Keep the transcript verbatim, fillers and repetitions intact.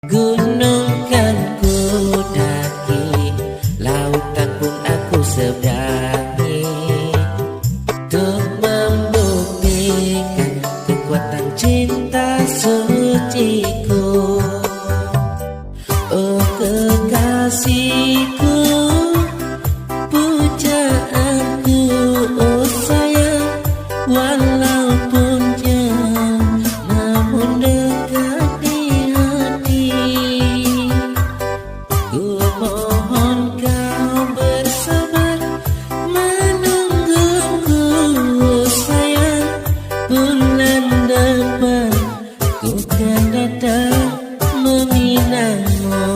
Gunung kan ku daki, lautan pun aku seberangi, untuk membuktikan kekuatan cinta suciku. Oh kekasihku, pujaanku, oh sayang, walaupun jauh, namun dekat di hati. Ku mohon kau bersabar menungguku, oh sayang, bulan depan ku kan datang meminangmu.